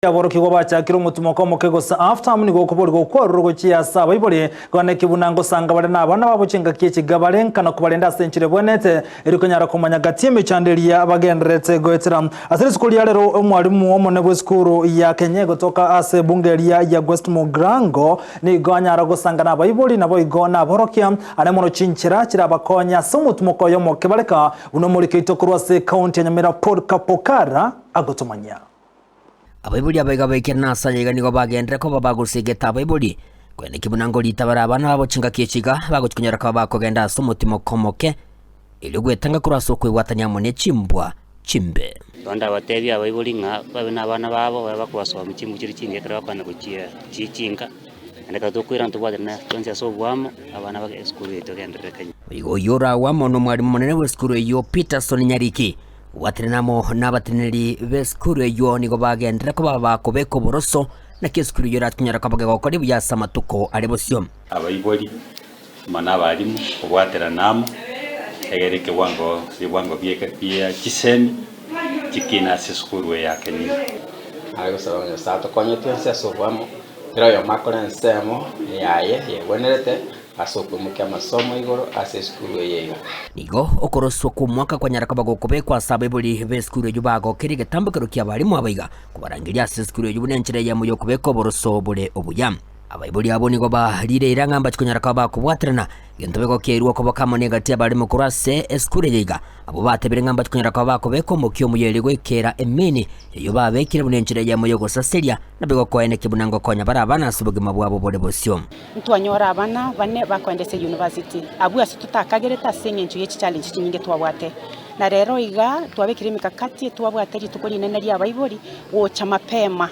Aborokigwa bachakire omotimoko omoke gose half term nigo okoborigwa okwarure gochia ase abaibori, kogana buna ngosanga bare nabana babo chingaki echi gabare nka na kobarenda ase enchera ebwenerete erio konyara komanya gati y'emechando eria bagendererete goetera. Ase rituko ria rero omwalimu omonene bw'esukuru ya Kenya egotoka ase ebunge eria ya West Mugirango nigo anyara gosanga nabaibori naboigo naborokia are mono chinchera chirabakonye ase omotimoko oyo omoke bareka buna omoriki oito korwa ase ekaunti ya Nyamira Paul Kapokara agotomanyia. Abaibori abaiga baikire na ase ayaiga nigo bagenderere koba bagosegeta abaibori, koeneki buna ngorita bare abana babo chingaki echi iga bagochia konyora koba bakogenda ase omotimoko omoke, erio gwetanga korwa ase okwebwatania amo ne chimbwa chimbe. Bono ndabateebie abaibori ng'a babe nabana babo, babe bakobasomia chinguru chiria chingiya ekero bakogenda gochia chie chinka, naende ekero tokoirana tobwatane twensi ase oboamo, abana ba esukuru yaito egenderere Kenya. Igo oyio oragwe amo nomwalimu omonene bw'esukuru eyio Peterson Nyariki, Gwatenena amo nabateneneri b'esukuru eyio nigo bagenderera koba bakobeka oboroso, naki esukuru eyio erakonyara koba gegokora buya ase amatuko are bosio. Abaibori amo na abalimu kobwaterana amo, egere ekewango ebiwango bia chisemi chikine ase esukuru eye ya Kenyenya. Nare gosaba ng'a Nyasae atokonye twensi ase oboamo, kera oyomo akore ensemo yaye yegwenerete, Ase okoimokia amasomo igoro ase esukuru eye iga. Nigo okoroswa kw'omwaka kwanyara koba gokobekwa ase abaibori b'esukuru eyio bagokeria egetambokero ki'abarimu abaiga kobarangeria ase esukuru eyio buna enchera eyemo y'okobeka oboroso bore obuya. Abaibori abwo nigo barire eira ng'a mbachi konyara koba bakobwaterana egento begokeirwe okoboka amo negati y'abarimu korwa ase esukuru eye iga. Abwo batebire ng'a mbachi konyara koba bakobeka omokia omuya erio goikera emini eyio babekire buna enchera eyemo y'ogosaseria na begokoenekia buna ngokonya bare abana ase obogima bwabo bore bosio. Ntwanyora abana bane bakoenda ase university, abwo ase totakagerete ase eng'encho ye chichallenge chinyinge twabwate. Na rero iga twabekire emikakati twabwate rituko rinene ria abaibori gocha mapema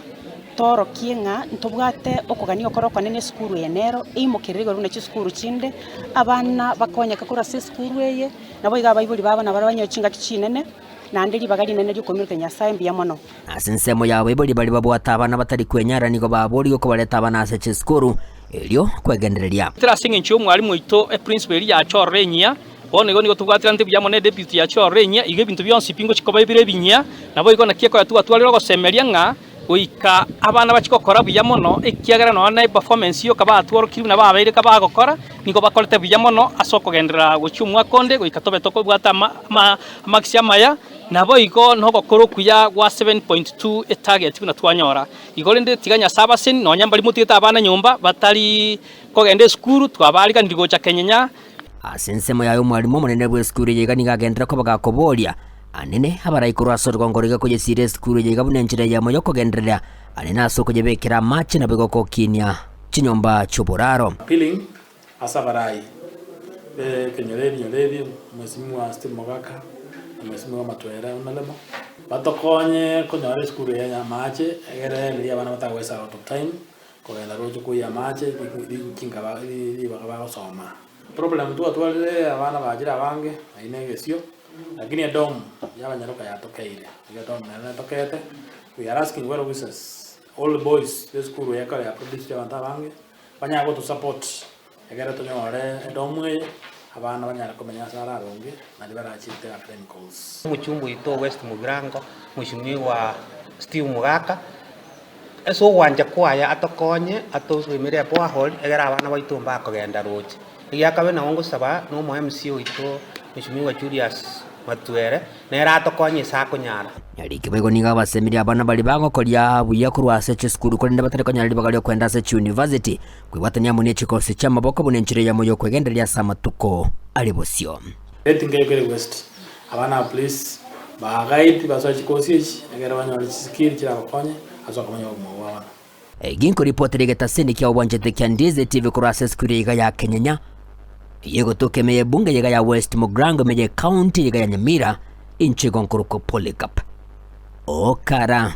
toorokie ng'a ntobwate okogania okoro okonene esukuru eye nero eimokerere igoro buna chisukuru chinde, abana bakonyeke korwa ase esukuru eye, nabo iga abaibori babo nabo banyore chingaki chinene, naende ribaga rinene riokomirokia Nyasaye mbuya mono. Ase ensemo y'abaibori baria babwate abana batari kwenyara nigo baboorigwe kobareta abana ase chisukuru erio kwegendereria. Tera ase engencho y'omwalimu oito eprinciple eria yachorire enyia, bono igo nigo tobwaterante buya amo ne deputy yachorire enyia, igo ebinto bionsi pi ngochia koba ebire ebinyia, naboigo naki ekoya twatwarire ogosemeria ng'a goika abana bachie gokora buya mono ekiagera nonya na eperformance yoka batworokire buna babeire kabagokora, nigo bakorete buya mono ase okogenderera gochia omwaka onde goika tobe tokobwata ama ama amarks amaya. Naboigo nogokora okuya gwa 7.2 etarget buna twanyora. Igo rende tiga Nyasae abaseni nonya mbari motigete abana nyomba batari kogenda esukuru twabariganirie gocha kenyenya. Ase ensemo yaye omwalimu omonene bw'esukuru eye iga nigo agenderera koba gakoboria anene abarai korwa ase orogongo roiga koyesiira esukuru eye iga buna enchera eyemo y'okogenderera anene ase okoyebekera amache naboigo gokinia chinyomba chi'oboraro. Appealing Ase abarai b'ekenyoro ebinyoro ebi, Mheshimiwa Steve Mogaka na Mheshimiwa Matwere Onalemo, batokonye konyora esukuru eye ya amache egere riria abana batagoesa out of time kogenda roche koiyia amache richinka ribaga bagosoma. Problem twatwarire abana bachire abange ayio na egesio lakini edom ya abanyaroka yatokeire, edom nero netokete, we are asking well wishers all boys besukuru eye ekero ya produced abanto abange. Banyare gotosupport ekero tonyore edomu eye, abana banyare komenya ase are aronge nario barachete academicals. Omochumbe oito o West Mugirango, Mweshimiwa Steve Mogaka, ase ogwancha kwaye atokonye atosuemere eborehole egere abana baito mbakogenda roche. Egiakabere nabo ngosaba na omo MC oito Mweshimiwa Julius Matwere, nere atokonye ase akonyara. Nyariki boigo nigo abasemirie abana baria bagokoria buya korwa ase chisukuru korende batari konyora ribaga ri'okoenda ase chiuniversity, kwebwatania amo ne chikosi chi'amaboko buna enchera eyemo y'okwegendereria ase amatuko are bosio. Reti nkeyio kere west abana aba please ba guide basoe chikosi echi ekere banyore chiskill chirabakonye ase okomenya obogima bwa bono. Ginkoripotera egetaseni kia obwanchete kia Ndizi TV korwa ase esukuru eyeiga ya Kenyenya, eyio egotoka ime y'ebunge eyeiga ya West Mugirango ime y'ecounty eyeiga ya Nyamira, inche igo nkorokwa Polycarp Okara.